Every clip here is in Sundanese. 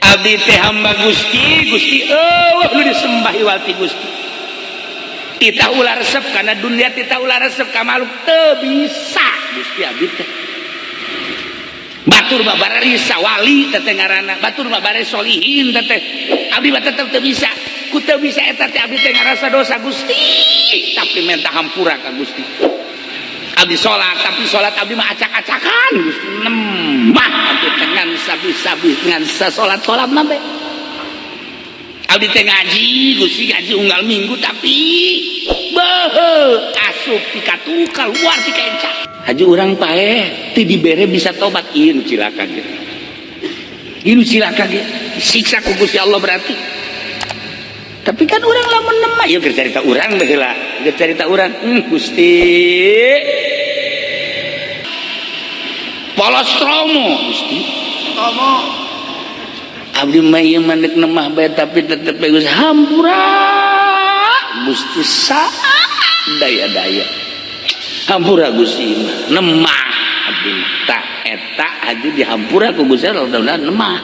Abdi teh hamba Gusti, Gusti euweuh nu disembah iwal ti Gusti. Titah ulah resep karena dunia, titah ulah resep ka makhluk, teu bisa Gusti abdi teh. Batur mah bararisa wali teh ngaranna, batur mah bare solihin teh, abdi mah tetep teu bisa. Ku teu bisa eta teh abdi teh ngarasa dosa, Gusti, tapi minta hampura ka Gusti. Abdi salat, tapi salat abdi mah acak-acakan, Gusti. Nemah abdi teh ngan sabi-sabi ngan sasolat-solat mah bae. Abdi teh ngaji, Gusti, ngaji unggal minggu, tapi beuh, asup ti katu keluar ti kaenca. Haji urang paeh ti dibere bisa tobat, ieu nu cilaka ge, ieu nu cilaka ge, siksa ku Gusti Allah berarti. Tapi kan urang lamun nemah, ieu keur carita urang baheula, keur carita urang. Gusti, polos tromo, Gusti. Tomo. Abdi mah ieu mah deuk nemah bae, tapi tetep bae Gusti hampura. Gusti, daya-daya hampura, Gusti, mah nemah abdi mah. Tak eta haji dihampura ku Gusti Allah, mudah-mudahan nemah.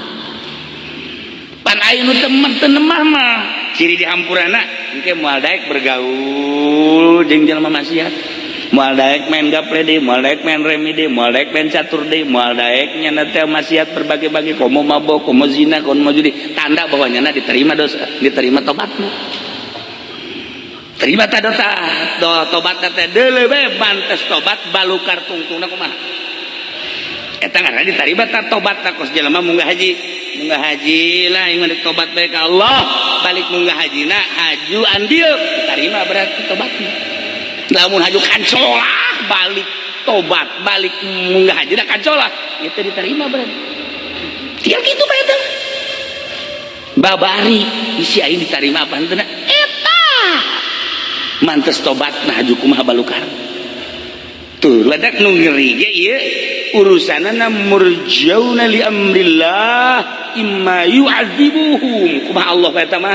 Pan aya nu temen teu nemah mah ciri dihampurana engke moal daek bergaul jeung jelema maksiat, moal daek main gaple deui, moal daek main remi deui, moal daek main catur deui, moal daek nyana teh maksiat berbagai-bagai, komo mabok, komo zina, komo judi. Tanda bahwa nyana diterima dosa, diterima tobatna. Terima ta dosa do tobat teh, deuleu bae mantes tobat balukar tungtungna kumaha. Eta ngaranna diterima ta tobat ta. Kos jelema munggah haji, munggah haji lah, ieu mah tobat bae ka Allah, balik munggah hajina haju andil, diterima berarti tobatna. Lamun haju kancolah, balik tobat, balik munggah haji kancolah, itu diterima berarti. Tinggal gitu bae teh babari isi aing diterima apa henteu. Eta mantes tobat. Nah, haju kumaha balukar tuh ledak nu ngeri ge ieu urusanana murjauna li amrillah imma yu'adzibuhum. Kumaha Allah bae eta mah,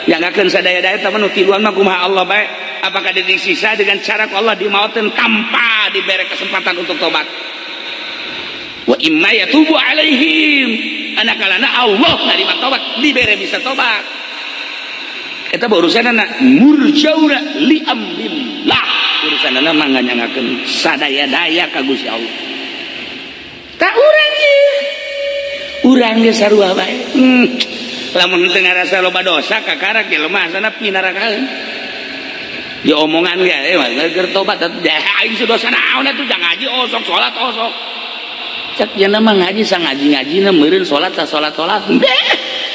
nyangakeun sadaya-daya eta mah nu tiluan mah kumaha Allah bae. Apakah disiksa dengan cara ku Allah dimautin tanpa diberi kesempatan untuk tobat, wa imma yatubu alaihim, anak kalana Allah narima tobat, diberi bisa tobat. Eta urusanana murjauna li amrillah, urusanana mah nganyangakeun sadaya-daya ka Gusti Allah. Tak urang ye, urang ge sarua bae. Lamun teu ngarasa loba dosa kakarak jelema sana pinarakaeun di omongan ge, eh mah keur tobat atuh aing dosa naon atuh, jangan ngaji osok, salat osok. Cek jana mah ngaji sang ngaji-ngajina meureun, salat sa salat-salat.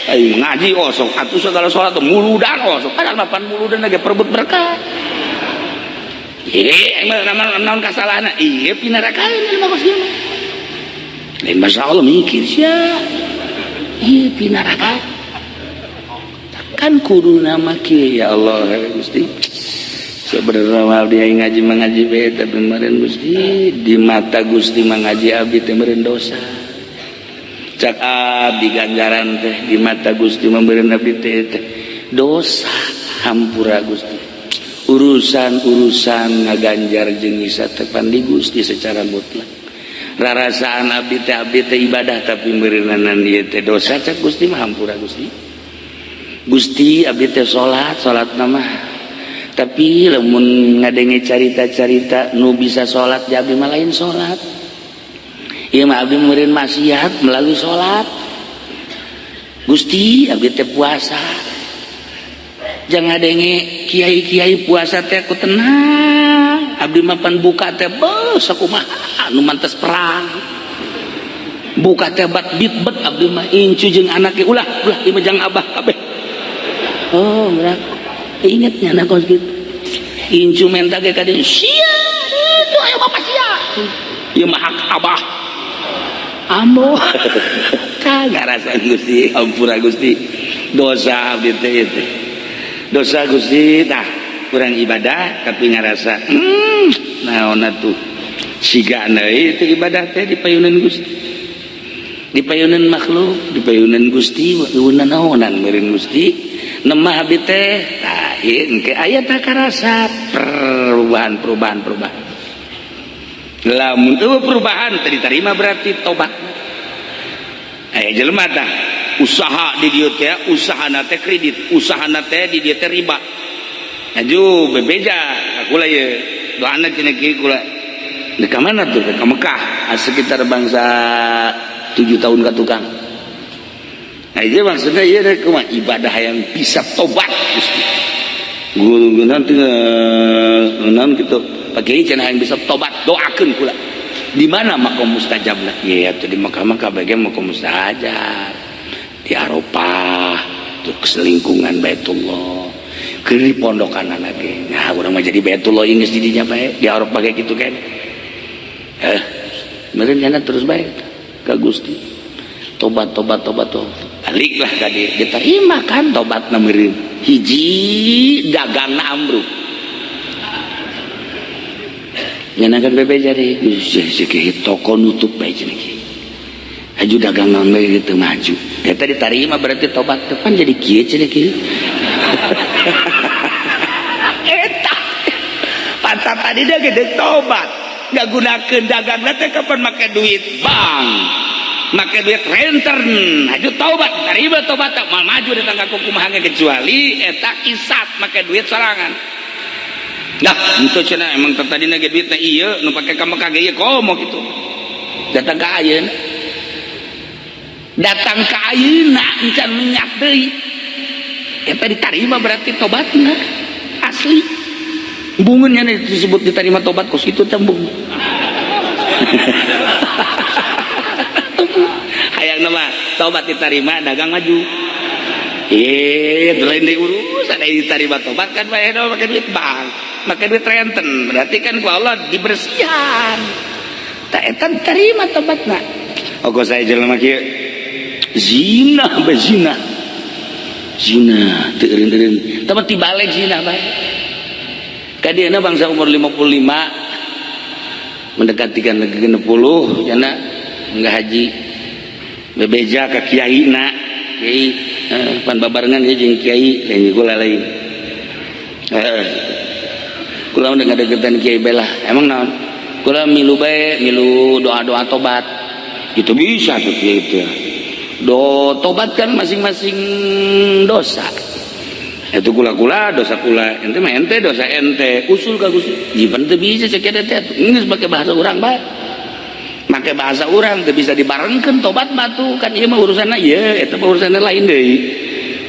Aing ngaji osok atuh, segala salat muludan osok, padahal mah pan muludan ge perebut berkah. Ieu mah naon kasalahna ieu, pinarakaeun jelema kos ieu mah. Lain Masya Allah mikir sia ieu pinaraka kan kudu nama kieu. Ya Allah Gusti, sebenarnya abdi ngaji mengaji bae, tapi meureun Gusti di mata Gusti mengaji abdi teh meureun dosa. Cak abdi ganjaran teh di mata Gusti meureun abdi teh teh dosa. Hampura, Gusti. Urusan-urusan ngaganjar jeung nyiksa teh pan di Gusti secara mutlak. Rarasaan abdi teh, abdi teh ibadah, tapi meureunanan ieu teh dosa, cak Gusti mah. Hampura, Gusti. Gusti, abdi teh salat, salat mah, tapi lamun ngadenge carita-carita nu bisa salat, ya abdi mah lain salat ieu mah, abdi meureun maksiat melalui salat. Gusti, abdi teh puasa, jangan ngadenge kiai-kiai puasa teh aku tenang, abdi mah pan buka teh beuh sakumaha nu mantes perang, buka teh bat bit bet abdi mah. Incu jeung anake, ulah ulah, ieu mah jang abah kabeh. Oh, berat ingetnya anak kos gitu. Incu menta ge ka dieu, sia itu, ayo bapak sia, ieu mah hak abah ambo. Kagak rasa. Gusti, ampura Gusti, dosa abdi teh itu dosa, Gusti. Tah kurang ibadah tapi ngarasa naon atuh, siga itu ibadah teh dipayunan Gusti, dipayunan makhluk, dipayunan Gusti, payunan naonan meureun Gusti. Nemah abdi teh. Tah ieu engke aya tah karasa perubahan, perubahan, perubahan. Lamun eueuh perubahan teu diterima berarti tobat. Aya jelema tah Usaha di dieu teh, usahana teh kredit, usahana teh di dieu teh riba. Aju bebeja kula ye, doana cenah kieu kula. Di ka mana tuh? Ke Mekah, sekitar bangsa 7 tahun ka tukang. Nah, itu maksudnya iya deh, kumaha ibadah yang bisa tobat Gusti. Guru nanti nan gitu. Pakai cenah yang bisa tobat, doakeun kula. Di mana makom mustajab lah? Iya, tuh di Mekah mah kabeh makom mustajab. Di Arafah, tuh selingkungan Baitullah. Keur di pondokan ge. Nah, urang mah jadi Baitullah geus di dinya bae, di Arafah kayak gitu kan. Meureun nya terus bae ka Gusti. Tobat, tobat, tobat, tobat. Baliklah ka dieu, diterima kan tobatna meureun. Hiji dagangna ambruk. Nyenakan bebeja deh, toko nutup bae cenah kieu. Aju dagangan we gitu maju. Eta diterima berarti tobat depan jadi kieu cenah kieu. Eta pantat tadi dia gede tobat. Nggak gunakeun dagang teh kapan make duit bank, make duit renten. Aju tobat, terima tobat mal maju di tangga kumaha kecuali eta isat make duit sorangan. Nah, itu cenah emang tadi ge duitna ieu nu pake ka Mekah ge ieu komo kitu. Datang ka ayeuna. Datang ka ayeuna encan minyak deui. Eta diterima berarti tobatna asli. Bungeun nya disebut diterima tobat kos kitu teh bung. Hayang mah tobat diterima dagang maju. Lain deui urusan diterima tobat kan bae make duit bank, make duit renten, berarti kan ku Allah dibersihan. Tak eta terima tobatna. Ogo saya jelema kieu zina bae zina. Zina teu eureun-eureun. Tapi tibalik zina bae. Ka dieuna bangsa umur 55 mendekati kan 60 jana enggak haji. Bebeja ka kiai na. Kiai pan babarengan ieu jeung kiai lain kula lain. Kula udah ngadeukeutan kiai belah. Emang naon? Kula milu bae, milu doa-doa tobat. Itu bisa tuh kiai itu. Do tobat kan masing-masing dosa. Itu kula-kula dosa kula, ente mah ente dosa ente. Usul ka Gusti. Jipan teu bisa cek eta teh. Geus make bahasa urang bae. Make bahasa urang teu bisa dibarengkeun tobat mah tuh kan ieu mah urusanna ieu, eta mah urusanna lain deui.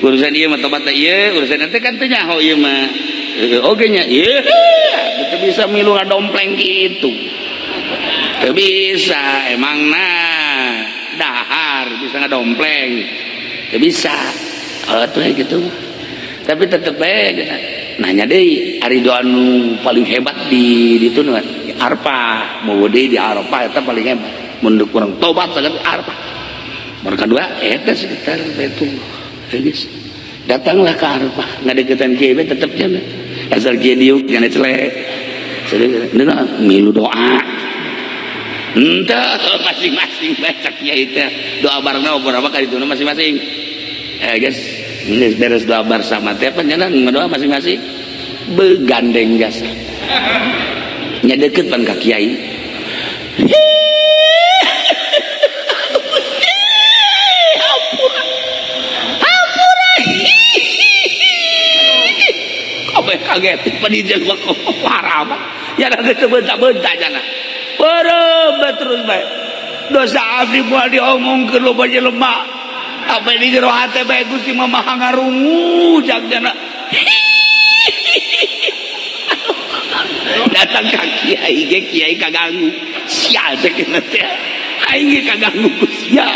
Urusan ieu mah tobat ieu, urusan ente kan teu nyaho ieu mah. Oge nya ieu teu bisa milu ngadompleng kitu. Teu bisa emang nah dahar bisa ngadompleng. Teu bisa. Oh tuh gitu. Tapi tetep bae nanya deui ari doa nu paling hebat di ditu nu Arafah, mau deui di Arafah eta paling hebat. Mun kurang tobat saged Arafah. Mereka dua eta sekitar Baitullah. Geus. Datanglah ke Arafah, ngadeukeutan kiai bae tetep jana. Asal kiai diuk jana celek. Milu doa. Henteu masing-masing baca kiai teh doa barengna beberapa kali itu masing-masing. Guys, ini beres doa bersama teh panjenengan ngadoa masing-masing begandeng jasa. Nya deukeut pan ka kiai. Hampura. Hampura. Kabeh kaget padijang mah parah mah. Ya geus bentak-bentak jana. Beureum terus bae. Dosa abdi moal diomongkeun loba jelema. Apa di jero hate bae Gusti mah maha ngarungu jak jana. Datang ka kiai ge kiai kaganggu. Sial cek teh. Aing ge kaganggu ku sia.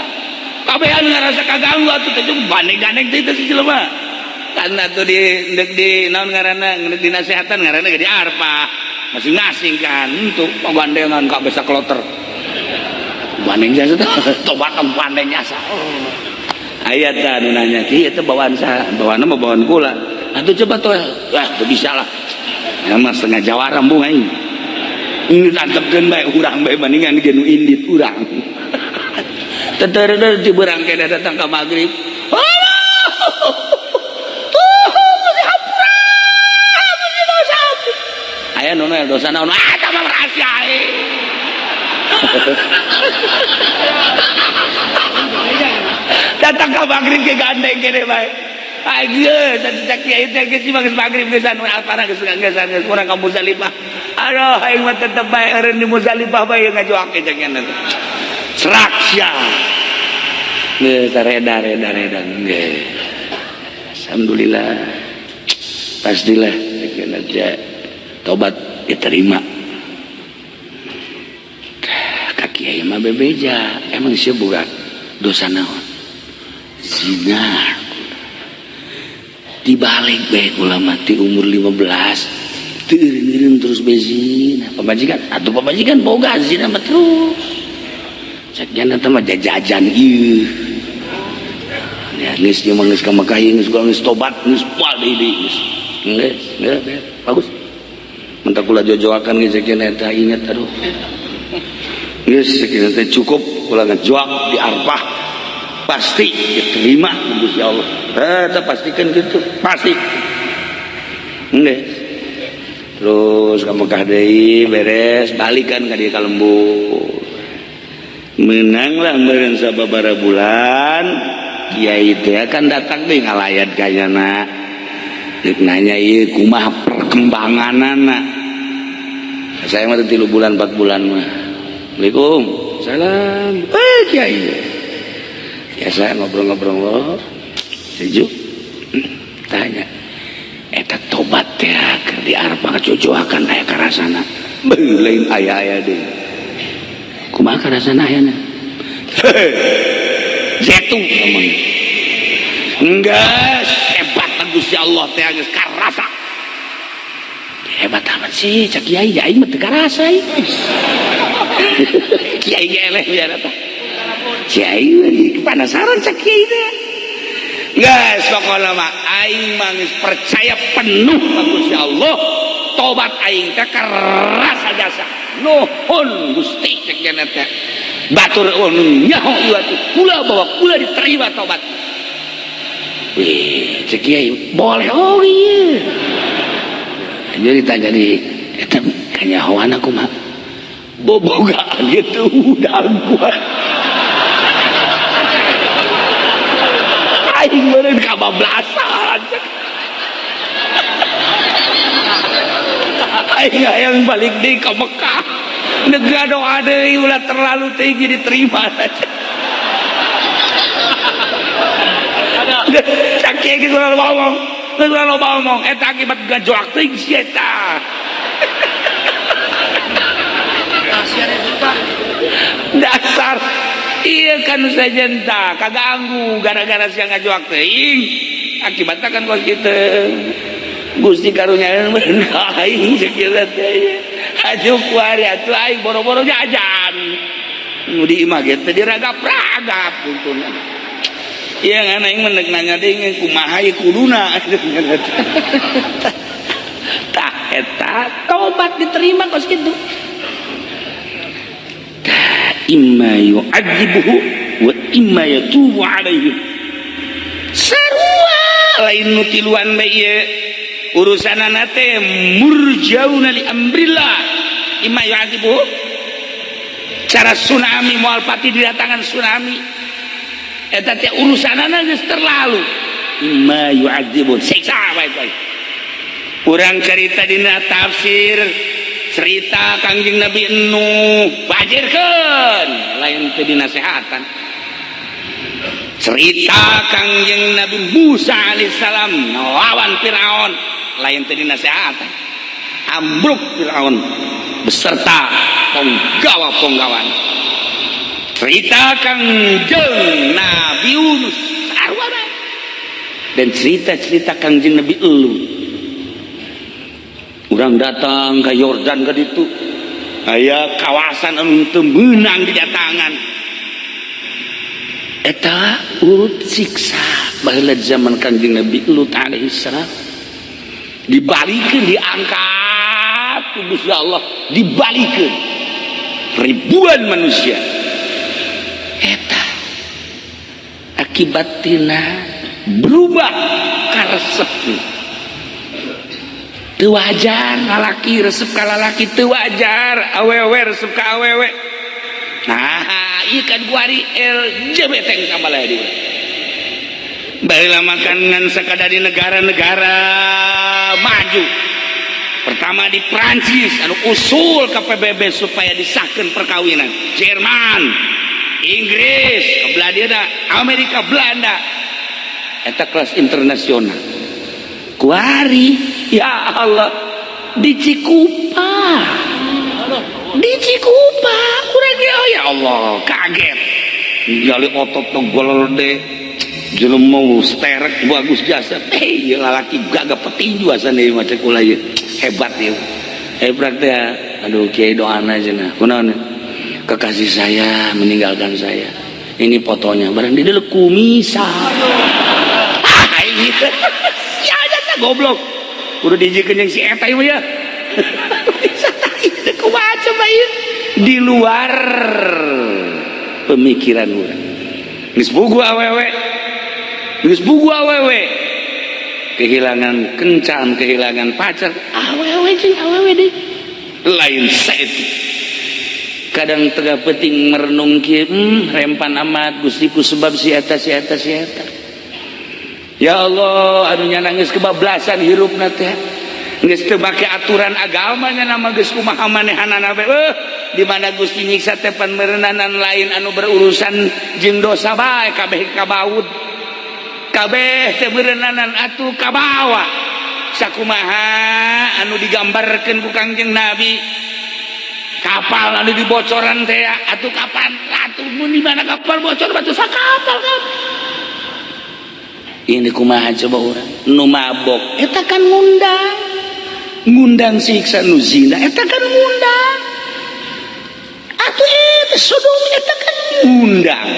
Kabehan ngarasa kaganggu atuh teh bandeng-gandeng teh teh si jelema. Karena tuh di ndek di naon ngaranna ndek dinasehatan ngaranna ge di Arfah. Masing-masing kan untuk gandengan ka besa kloter. Bandeng jasa teh tobatan bandeng jasa. Aya tah nu nanya kieu teh bawaan saha? Bawaanna mah bawaan kula. Atuh coba tuh, wah teu bisa lah. Emang setengah jawara embung aing. Ini tantepkeun bae urang bae bandingan ge nu indit urang. Teteureuh di beurang kene datang ka magrib. Tuh, hampura. Dosa. Aya nu dosa naon? Ah, tah mah rahasia aing. Datang ka maghrib ke gandeng kene bae. Ageus atuh cak kiai teh geus geus maghrib geus anu alpana geus geus geus urang ka Muzdalifah. Aduh aing mah tetep bae eureun di Muzdalifah bae ngajoak cak nya. Serak sia. Geus reda reda reda geus. Alhamdulillah. Pastilah cek tobat diterima. Ka kiai mah bebeja, emang sia boga dosa naon? Zina. Dibalik bae kula mati umur 15 teu eureun terus be zina. Pamajikan atuh pamajikan boga zina mah terus. Cek nya teh mah jajajan ieu. Ya geus ieu mah geus ka Mekah ieu geus geus tobat geus moal deui deui geus. Geus, geus, bagus. Mentak kula jojoakan geus cek eta inget aduh. Geus cek teh cukup kula ngejoak di Arfah. Pasti diterima ku Gusti Allah. Eta pastikan gitu, pasti. Geus. Terus ka Mekah deui beres balikan ka dieu ka lembur. Menanglah meureun sababaraha bulan kiai teh kan datang deui ngalayat ka nyana. Deuk nanya ieu kumaha perkembanganana. Saya mah 3 bulan 4 bulan mah. Assalamualaikum. Salam. Eh kiai. Biasa ngobrol-ngobrol sejuk. Tanya. Eta tobat teh keur di Arfah ngajojoakan aya karasana. Beuh lain aya-aya deui. Kumaha karasana ayana? Zetu ngomong. Enggeus hebat Gusti Allah teh geus karasa. Hebat amat sih cak kiai aing mah teu karasa ieu. Kiai ge eleh biar eta. Kiai penasaran cak kiai teh. Geus pokona mah aing mah geus percaya penuh ka Gusti Allah. Tobat aing teh karasa jasa. Nuhun Gusti cek nya teh. Batur eueuh nu nyaho ieu atuh kula bahwa kula diterima tobat. Wih, cek kiai boleh oh iya. Jadi tanya di eta kanyahoan aku mah bobogaan gitu udah gua. Aing meureun kabablasan. Aing hayang balik deui ka Mekah. Negara doa deui ulah terlalu tinggi diterima. Cak kiai geus ulah loba omong. Geus ulah loba omong eta akibat gajoak teuing si eta. Dasar iya kan sajenta kaganggu gara-gara sia ngajoak teuing akibatna kan kos kitu. Gusti karunya aing sakira teh aju kuari atuh aing boro-boro jajan nu di imah ge teh diragap-ragap kuntuna. Ieu ngan aing mah nanya deui kumaha ieu kuduna. Tah eta tobat diterima kos kitu. Tah imma yu'adzibuhu wa imma yatubu alaihim. Sarua lain nu tiluan bae ieu. Urusanana teh murjauna li amrillah. Imma yu'adzibuhu. Cara tsunami moal pati didatangan tsunami. Eta teh urusanana geus terlalu. Imma yu'adzibun siksa bae bae. Urang cerita dina tafsir cerita Kangjeng Nabi Nuh bajirkeun lain teh dinasehatan. Cerita Kangjeng Nabi Musa alaihissalam ngelawan Firaun lain teh dinasehatan. Ambruk Firaun beserta penggawa-penggawan. Cerita Kangjeng Nabi Yunus sarua bae. Dan cerita-cerita Kangjeng Nabi Lut. Urang datang ke Yordan ke ditu. Aya kawasan anu teu meunang didatangan. Eta urut siksa baheula zaman Kangjeng Nabi Lut alaihi salam. Dibalikeun diangkat ku Gusti Allah, dibalikeun ribuan manusia. Eta akibat tina berubah karesepna. Teu wajar lalaki resep ka lalaki, teu wajar awewe resep ka awewe. Nah, ieu kan kuari LGBT geus tambah di urang. Baheula makan ngan sakadar di negara-negara maju. Pertama di Prancis anu usul ke PBB supaya disahkan perkawinan. Jerman, Inggris, Belanda, Amerika, Belanda. Eta kelas internasional. Kuari, ya Allah, di Cikupa. Di Cikupa, kurang ya, oh ya Allah, kaget. Jali otot tuh golode jelema sterek bagus jasa. Eh, ya lalaki gagah petinju asana ieu mah cek kula ieu. Hebat ieu. Hebat teh. Aduh, kiai doana cenah. Kunaon? Kekasih saya meninggalkan saya. Ini fotonya. Barang di dieu kumisa. Ah, ini. Ya aja goblok. Kudu dijiekeun jeung si eta ieu ya. Bisa kumaha coba ieu? Di luar pemikiran urang. Geus puguh awewe. Geus puguh awewe. Kehilangan kencan, kehilangan pacar, awewe jeung awewe deui. Lain saeutik. Kadang tengah penting merenung kieu, rempan amat Gusti ku sebab si eta si eta si eta. Ya Allah, anu nya nangis kebablasan hirupna teh. Geus teu make aturan agama nya nama geus kumaha manehanana bae. Di mana Gusti nyiksa teh pan meureunanan lain anu berurusan jeung dosa bae kabeh kabaud. Kabeh teh meureunanan atuh kabawa. Sakumaha anu digambarkeun ku Kangjeng Nabi. Kapal anu dibocoran teh atuh kapan? Atuh mun di mana kapal bocor batu sakapal kan. Ini kumaha coba urang nu mabok eta kan ngundang ngundang siksa, nu zina eta kan ngundang, atuh eta sodomi eta kan ngundang,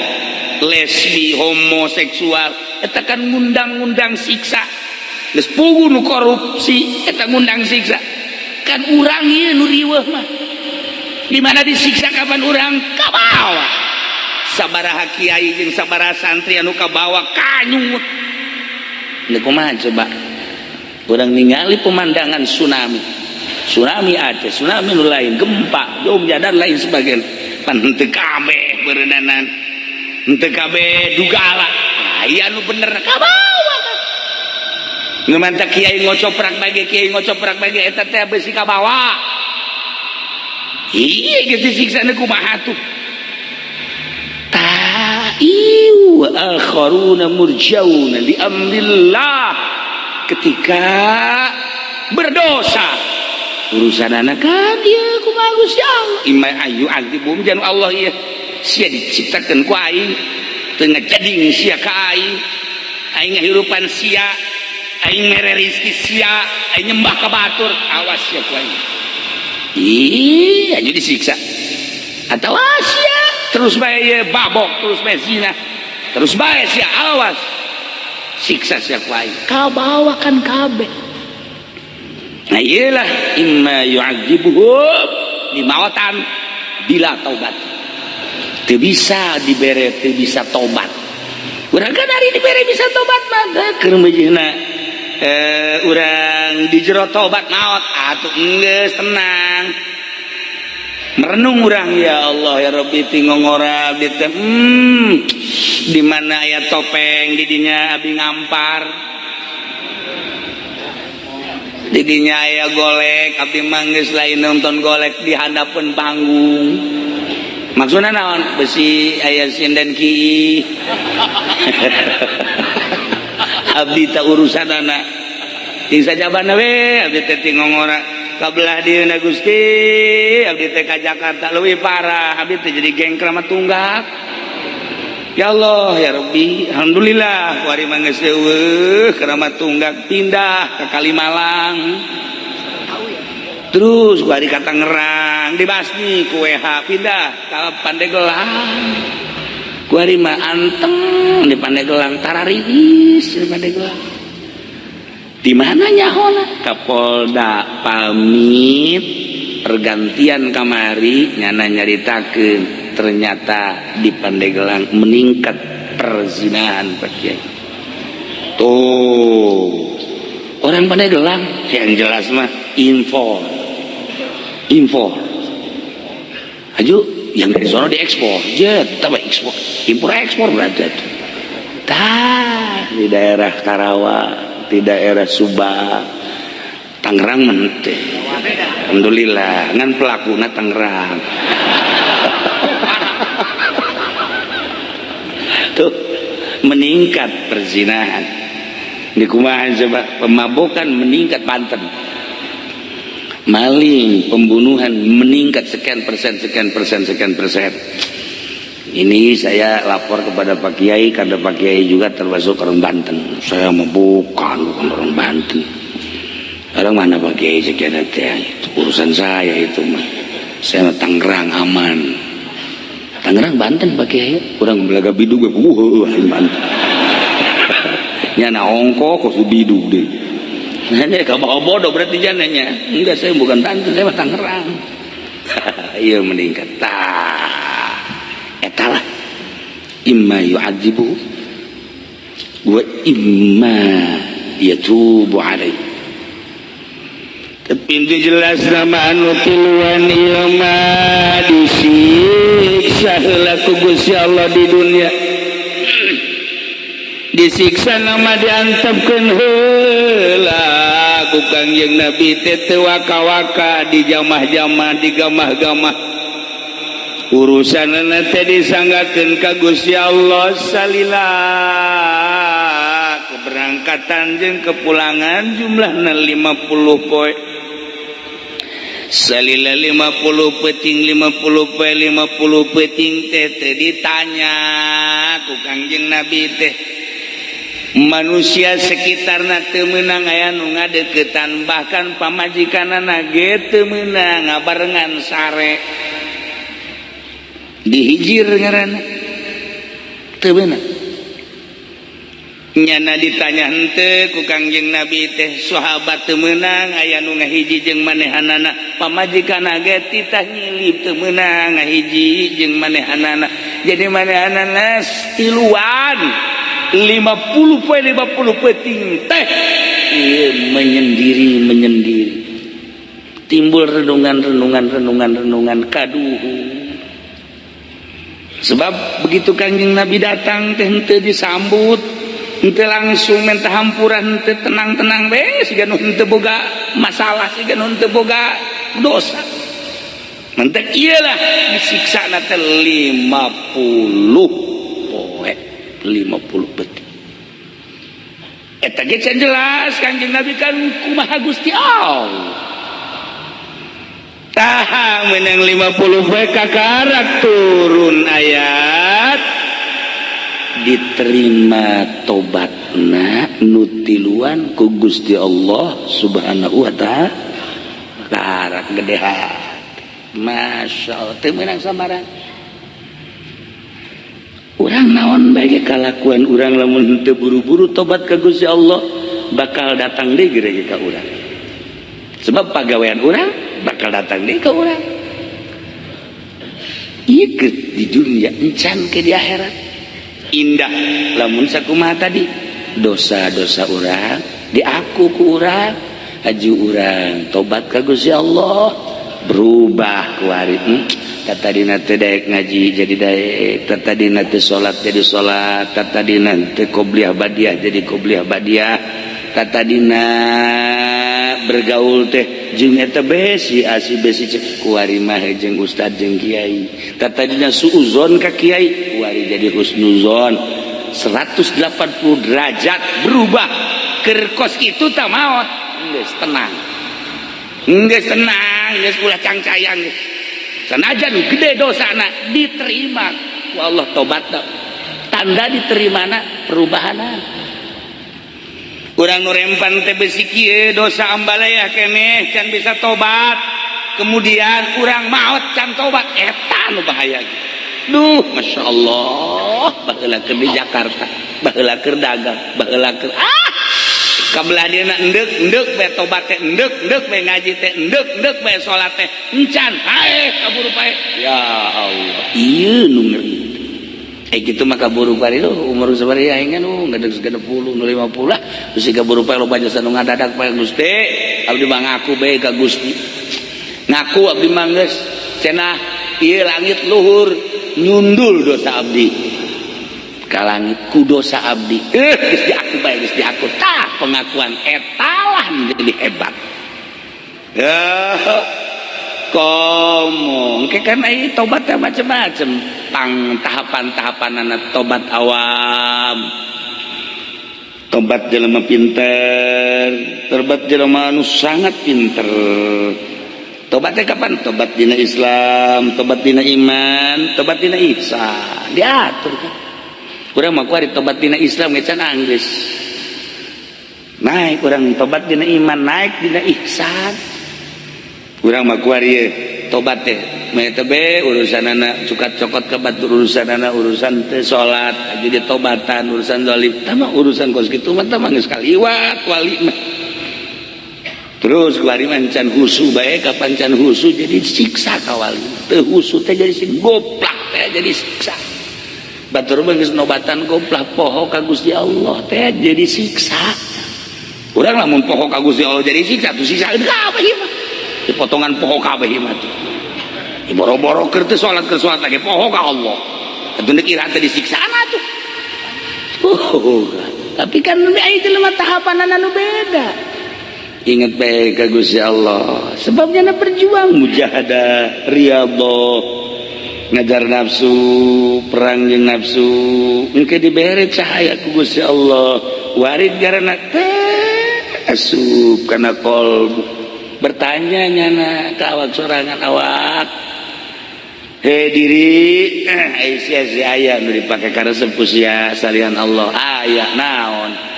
lesbi homoseksual eta kan ngundang-ngundang siksa, geus puguh nu korupsi eta ngundang siksa. Kan urang ieu nu riweuh mah di mana disiksa kapan urang kabawa. Sabaraha kiai jeung sabaraha santri anu kabawa kanyut. Ini kumaha coba urang ningali pemandangan tsunami, tsunami Aceh, tsunami nu lain, gempa Jogja dan lain sebagainya, pan henteu kabeh beureunanan, henteu kabeh dugala aya nu bener kabawa kan. Nu mantak kiai ngocoprak bagi kiai ngocoprak bagi eta teh besi kabawa. Iya, geus disiksa kumaha tuh. Ta iu akharuna murjauna li amrillah. Ketika berdosa urusan anak kan dia kumaha Gusti Allah imma ayu azibum jan Allah ieu sia diciptakeun ku aing teu ngajading sia ka aing, aing ngahirupan sia, aing mere rizki sia, aing nyembah ka batur, awas sia ku aing. Iya, jadi disiksa atau sia terus bae babok, terus bae zina, terus bae sia, awas siksa sia ku aing kabawa kan kabeh. Nah, iyalah imma yu'adzibuhum di mawatan bila taubat. Teu bisa dibere, teu bisa tobat. Urang kan hari dibere bisa tobat mah keur meujeuhna urang di jero tobat maot atuh geus tenang. Merenung urang, ya Allah ya Rabbi, ti ngongora abdi teh, di mana aya topeng di dinya abdi ngampar, didinya aya golek abdi manggis lain nonton golek di handapeun panggung. Maksudna naon? Besi aya sinden ki abdi tak urusan anak ting sajabana we abdi teh ti ngongora kabelah dieuna Gusti abdi teh ka Jakarta leuwih parah abdi teh jadi geng Kramat Tunggak. Ya Allah ya Rabbi, alhamdulillah kuari mah geus eueuh Kramat Tunggak, pindah ke Kalimalang, terus kuari ka Tangerang dibasmi ku WH, pindah ka Pandeglang, kuari mah anteng di Pandeglang, tarariis di Pandeglang. Di mana nyahona? Kapolda pamit pergantian kamari nyana nyaritakeun ternyata di Pandeglang meningkat perzinahan. Pak Kiai, tuh orang Pandeglang yang jelas mah info info aju yang dari sono diekspor jet tambah ekspor impor ekspor berarti tah. Di daerah Karawang, di daerah Subang, Tangerang mente. Alhamdulillah, ngan pelakuna Tangerang. Tuh meningkat perzinahan. Di kumaha coba, pemabokan meningkat Banten. Maling, pembunuhan meningkat sekian persen, sekian persen, sekian persen. Ini saya lapor kepada Pak Kiai karena Pak Kiai juga termasuk orang Banten. Saya mau bukan orang Banten. Orang mana Pak Kiai sekian itu urusan saya itu mah. Saya mah Tangerang aman. Tangerang Banten Pak Kiai. Kurang belaga bidug aing Banten. Nyana ongko kok bidug deh. Nanya kamu bodoh berarti jananya. Enggak, saya bukan Banten, saya mah Tangerang. Iya meningkat. Tah. Eta lah. Imma yu'adzibu wa imma yatubu alaih. Tapi itu jelas nama anu tiluan ieu mah disiksa heula ku Gusti Allah di dunia. Disiksa nama diantepkeun heula ku Kangjeng Nabi teh teu waka-waka di jamah-jamah di gamah-gamah. Urusanana teh disanggakeun ka Gusti Allah salila keberangkatan jeung kepulangan jumlahna 50 poe. Salila 50 peuting 50 poe 50 peuting teh teu ditanya ku Kangjeng Nabi teh. Manusia sekitarna teu meunang aya nu ngadeukeutan, bahkan pamajikanana ge teu meunang ngabarengan sare. Dihijir ngaranna teu meunang. Nyana ditanya henteu ku Kangjeng Nabi teh, sahabat teu meunang aya nu ngahiji jeung manehanana, pamajikanna ge titah nyilip teu meunang ngahiji jeung manehanana. Jadi manehanana tiluan 50 poe 50 peuting teh ieu menyendiri menyendiri, timbul renungan renungan renungan renungan kaduhu. Sebab begitu Kangjeng Nabi datang teh henteu disambut, henteu langsung minta hampura, henteu tenang-tenang we siga nu henteu boga masalah, siga nu henteu boga dosa. Mentek ieu lah disiksa na teh 50 poe 50 peuting. Eta ge can jelas Kangjeng Nabi kan kumaha Gusti Allah. Tah menang 50 poe kakarak turun ayat diterima tobatna nu tiluan ku Gusti Allah Subhanahu wa ta'ala. Karak gede hati. Masya Allah teu meunang sambaran. Urang naon bae kalakuan urang lamun henteu buru-buru tobat ka Gusti Allah bakal datang deui gere ka urang. Sebab pagawean urang bakal datang deui ka urang. Ieu di dunia encan ke di akhirat. Indah lamun sakumaha tadi dosa-dosa urang diaku ku urang, aju urang tobat ka Gusti Allah berubah kuari. Tadina teh daek ngaji jadi daek, tadina teh salat jadi salat, tadina teh qobliyah badiah jadi qobliyah badiah, tadina bergaul teh jeung eta besi asi besi kuari mah jeung ustad jeung kiai, tadina suuzon ka kiai kuari jadi husnuzon. 180 derajat berubah keur kos kitu tah maot geus tenang, geus tenang, geus ulah cangcayang. Sanajan gede dosana diterima ku Allah tobatna, tanda diterimana perubahanna. Urang nu rempan teh besi kieu dosa ambalaya keneh can bisa tobat, kemudian urang maot can tobat, eta nu bahaya. Duh, Masya Allah, baheula keur di Jakarta, baheula keur dagang, baheula keur kabelah dieuna endek endek bae tobat teh, endek endek bae ngaji teh, endek endek bae salat teh, encan hae kaburu pae. Ya Allah, ieu nu ngeri. Gitu mah kaburu pae itu umur sabaraha aing nu geus 60 nu 50 lah geus kaburu pae loba jasa nu ngadadak pae. Gusti, abdi mah ngaku bae ka Gusti, ngaku abdi mah geus cenah ieu langit luhur nyundul dosa abdi. Ka langit ku dosa abdi. Geus diaku bae, geus diaku. Tah, pengakuan etalah menjadi hebat. Ya, komo ke kan ai tobat teh macem-macem. Pang tahapan-tahapan tobat awam. Tobat jelema pinter, tobat jelema anu sangat pinter. Tobatnya kapan? Tobat dina Islam, tobat dina iman, tobat dina ihsan. Diatur kan. Kurang mah kuari tobat dina Islam ge can anggeus. Naik urang tobat dina iman, naik dina ihsan. Urang mah kuari ye tobat teh mah teh be urusanana cukat cokot ka batur, urusanana urusan teh salat jadi tobatan, urusan zalim tah mah, urusan kos kitu mah tah mah geus kaliwat wali mah. Terus kuari mah can husu bae, kapan can husu jadi siksa ka wali. Teu husu teh jadi sing goplak teh jadi siksa. Batur mah geus nobatan goplak poho ka Gusti Allah teh jadi siksa. Urang lamun poho ka Gusti Allah jadi siksa tuh, siksa kabeh ieu mah. Dipotongan poho kabeh ieu mah tuh. Boro-boro keur teu salat, keur salat lagi poho ka Allah. Atuh deuk ira teh disiksaan atuh. Tapi kan aya jelema tahapan anu beda. Ingat baik ka Gusti Allah, sebabnya na berjuang mujahadah, riyadhah, ngajar nafsu, perang jeung nafsu, engke dibere cahaya ku Gusti Allah, warid garana teh asup kana kolbu. Bertanya nyana ka awak sorangan, awak, hei diri, sia si aya nu dipake karesep ku sia salian Allah? Aya. Naon?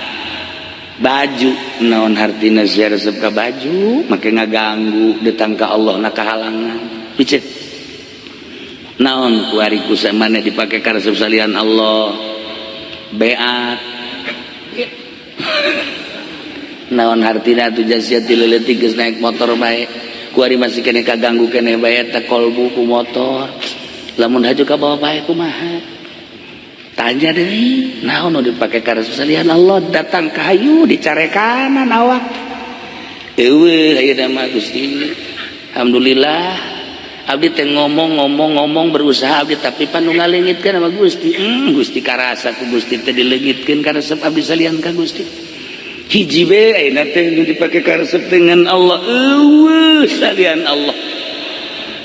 Baju. Naon hartina sia resep ka baju make ngaganggu datang ka Allah na kahalangan? Piceun naon kuari ku maneh dipake karesep salian Allah? Beat. Naon hartina atuh sia ti leutik geus naik motor bae, kuari masih keneh kaganggu keneh bae eta kolbu ku motor? Lamun haju ka bawa bae kumaha? Tanya deui, naon nu dipake karesep salian Allah? Datang ka hayu dicarekanan awak. Eueuh ayeuna mah, Gusti, alhamdulillah abdi teh ngomong ngomong ngomong, berusaha abdi, tapi pan nu ngaleungitkeun sama Gusti. Gusti, karasa ku Gusti teh dileungitkeun karesep abdi salian ka Gusti. Hiji be ayeuna teh nu dipake karesep dengan Allah. Eueuh salian Allah.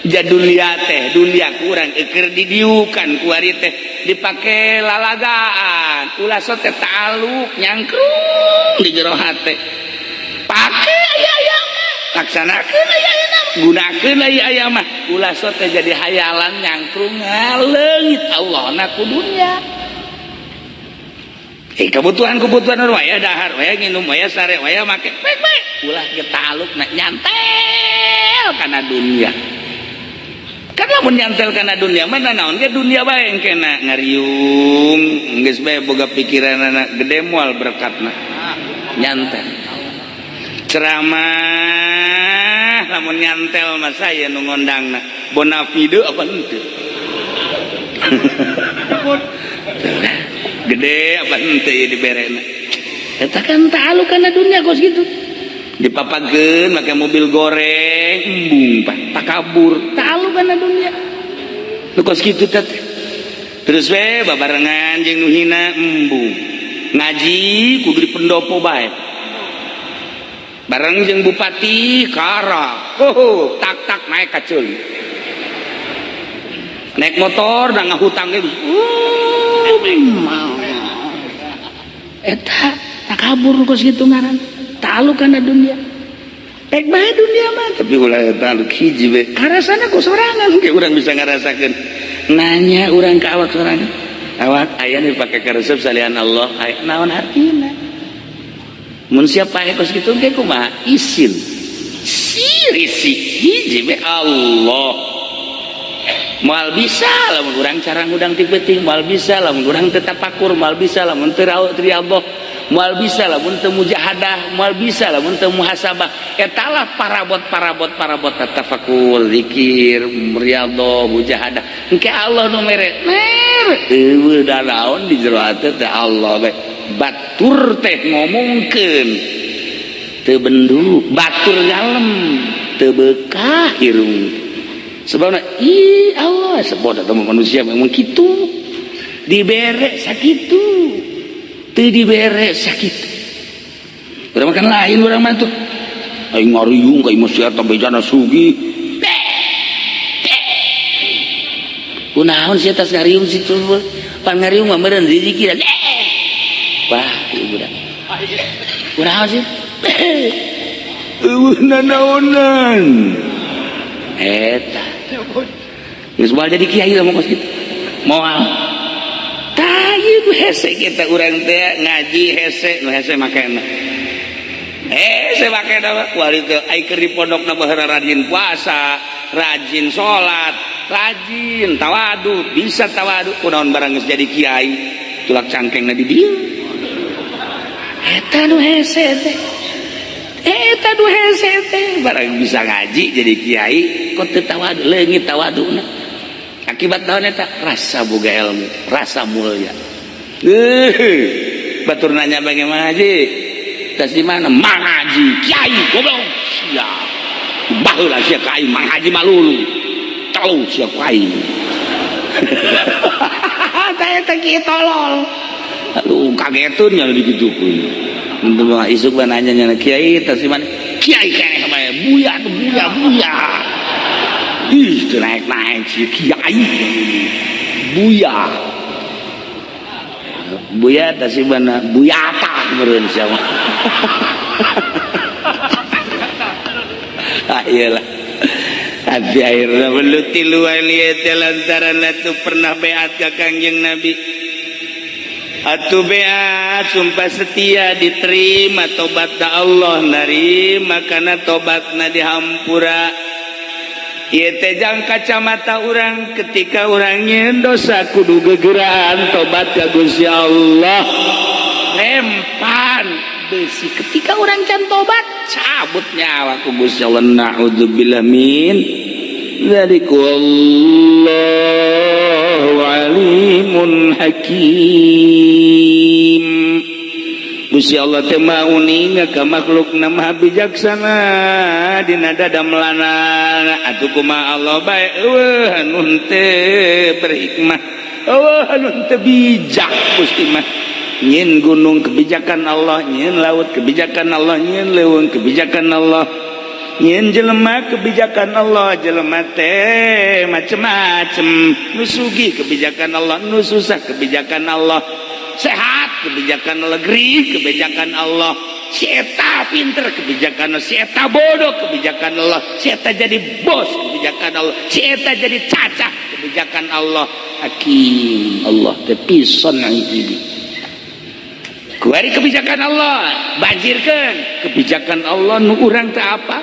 Dunia teh dunia kurang eker didiukan, kuari teh dipake lalagaan, ulah so teh ta'aluk nyangkrung di jero hate. Pake aya aya mah, laksanakeun aya aya mah, gunakeun aya aya mah, ulah so teh jadi hayalan nyangkrung ngaleungit Allah na ku dunia. Kebutuhan kebutuhan waya dahar, waya nginum, waya sare, waya make baik baik, ulah ge ta'aluk na nyantel kana dunia. Karena mun nyantel kana dunia mana naon ge dunia bae engkena ngariung, geus bae boga pikiranana gede, moal berkatna. Nyantel ceramah lamun nyantel mah saya nu ngondangna bonafide apa henteu, gede apa henteu ieu diberena. Eta kan ta'aluk kana dunia kos kitu. Dipapageun make mobil goreng, embung pak, takabur, ta'aluk kana dunia nu kos kitu teh. Terus we babarengan jeung nu hina, embung. Ngaji kudu di pendopo bae, bareng jeung bupati kara, oh tak tak naik ka ceuli, naik motor da ngahutang ge. Eta takabur kos kitu ngaran ta'aluk kana dunia. Pek bae dunia mah, tapi ulah ta'aluk. Hiji we karasana ku sorangan ge urang bisa ngarasakeun. Nanya urang ka awak sorangan, awak aya nu dipake karesep salian Allah? Aya. Naon hartina? Mun siapa aya kos kitu ge kumaha? Isin sirisi. Hiji we Allah. Moal bisa lamun urang cara ngudang ti peuting, moal bisa lamun urang teu tapakur, moal bisa lamun teu riyadhah, moal bisa lamun teu mujahadah, moal bisa lamun teu muhasabah. Etalah parabot parabot parabot tafakur, zikir, riyadhah, mujahadah. Engke Allah nu mere mere. Eueuh da naon di jero hate teh Allah bae. Batur teh ngomongkeun teu bendu, batur ngalem teu beukah irung. Sebabna ih Allah sebab eta manusia memang kitu. Dibere sakitu, teu dibere sakitu. Urang makan lain, urang mah tuh aing ngariung ka imah si eta, bejana sugih. Kunaon sia tas ngariung situ? Pan ngariung mah meureun rezeki. Wah, ieu budak. Kunaon sih? Eueuh nanaonan. Eta. Geus moal jadi kiai lah kos kitu. Moal. Tah, ieu hese kita urang teh ngaji hese, nu hese makena. Hese makena mah kuari teh ai keur di pondokna baheula rajin puasa, rajin salat, rajin tawadu, bisa tawadu. Kunaon barang geus jadi kiai, tulak cangkengna di dieu. Eta nu hese teh. Eta nu hese teh barang bisa ngaji jadi kiai kok teu tawadu, leungit tawaduna. Akibat naon eta? Rasa boga ilmu, rasa mulia. Batur nanya bagaimana haji? Tas di mana? Mang Haji, kiai goblok. Sia. Baheula sia ka aing Mang Haji malulu. Telu sia ku aing. Tah, eta kieu tolol. Aduh, kagetun nya digitukeun. Untuk mah isuk mah nanya nya, kiai tas di mana? Kiai keneh bae, buya tuh, buya buya. Ih, teu naik-naik si kiai. Buya. Buya tas di mana? Buyata meureun sia mah. Ah, iyalah. Tapi akhirnya belut tilu teh lantaran atuh pernah beat ka Kangjeng Nabi. Atuh beat sumpah setia, diterima tobat Allah, narima karena tobatna dihampura. Ieu teh jang kacamata urang ketika urang nyieun dosa kudu gegeraan tobat ka Gusti Allah. Rempan besi ketika urang can tobat cabut nyawa ku Gusti Allah, naudzubillah min dzalik, wallahu alimun hakim. Gusti Allah teh maha uninga ka makhlukna, maha bijaksana dina dadamelanana. Atuh kumaha Allah bae, eueuh anu henteu berhikmah, eueuh anu henteu bijak. Gusti mah nyieun gunung kebijakan Allah, nyieun laut kebijakan Allah, nyieun leuweung kebijakan Allah, nyieun jelema kebijakan Allah. Jelema teh macem-macem, nu sugih kebijakan Allah, nu susah kebijakan Allah, sehat kebijakan Allah, gerih kebijakan Allah, si eta pinter kebijakan Allah, si eta bodoh kebijakan Allah, si eta jadi bos kebijakan Allah, si eta jadi cacah kebijakan Allah. Hakim Allah teh pisan ini. Kuari kebijakan Allah banjirkan, kebijakan Allah nu urang teh apa,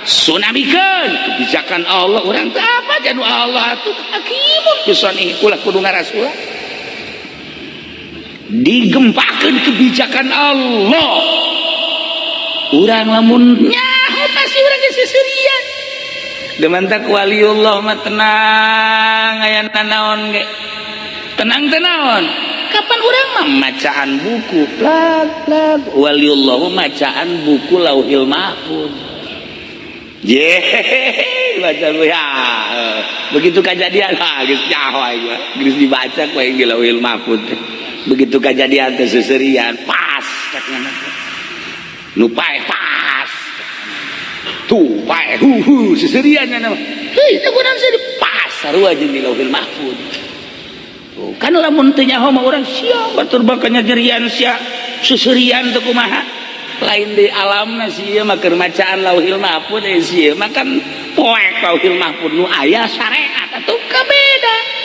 tsunamikeun kebijakan Allah, urang teh apa. Janu Allah tuh hakimun pisan, ulah kudu ngarasula. Digempakeun kebijakan Allah, urang lamun nyaho pasti urang geus seserian. Demantak waliullah mah tenang, aya nanaon ge tenang. Tenaon kapan urang mah macaan buku plak plak, waliullah mah macaan buku Lauhil Mahfuz. Ye, baca ya, begitu kejadian, ah, geus nyaho aing mah, geus dibaca ku aing di Lauhil Mahfuz. Begitu kejadian teh seserian pas cek nu paeh, pas tuh paeh, hu hu seserian nya mah. Heuh, itu kurang sih pas sarua jeung di Lauhil Mahfuz. Tuh, kan lamun teu nyaho mah urang sia batur bakal nyerian sia seserian teh kumaha, lain di alamna sia mah keur macaan Lauhil Mahfuz. Eh, sia mah kan poek Lauhil Mahfuz nu aya syariat, atuh kabeda.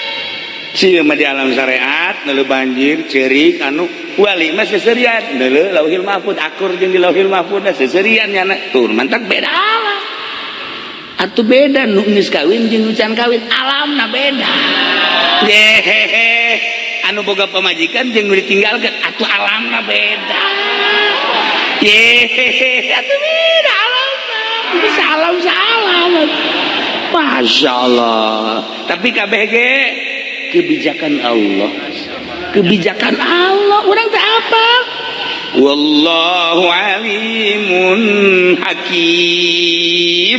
Sia mah di alam syariat neuleuh banjir ceurik, anu wali mah seserian neuleuh Lauhil Mahfuz, akur jeung di Lauhil Mahfuz seserian nya. Tuh, mantak beda alam atuh, beda nu geus kawin jeung nu can kawin, alamna beda. Yehehe, anu boga pamajikan jeung nu ditinggalkeun atuh alamna beda. Yehehe, atuh beda alamna, bisa alam salam. Masya Allah, tapi kabeh ge kebijakan Allah, kebijakan Allah, urang teh apa. Wallahu alimun hakim.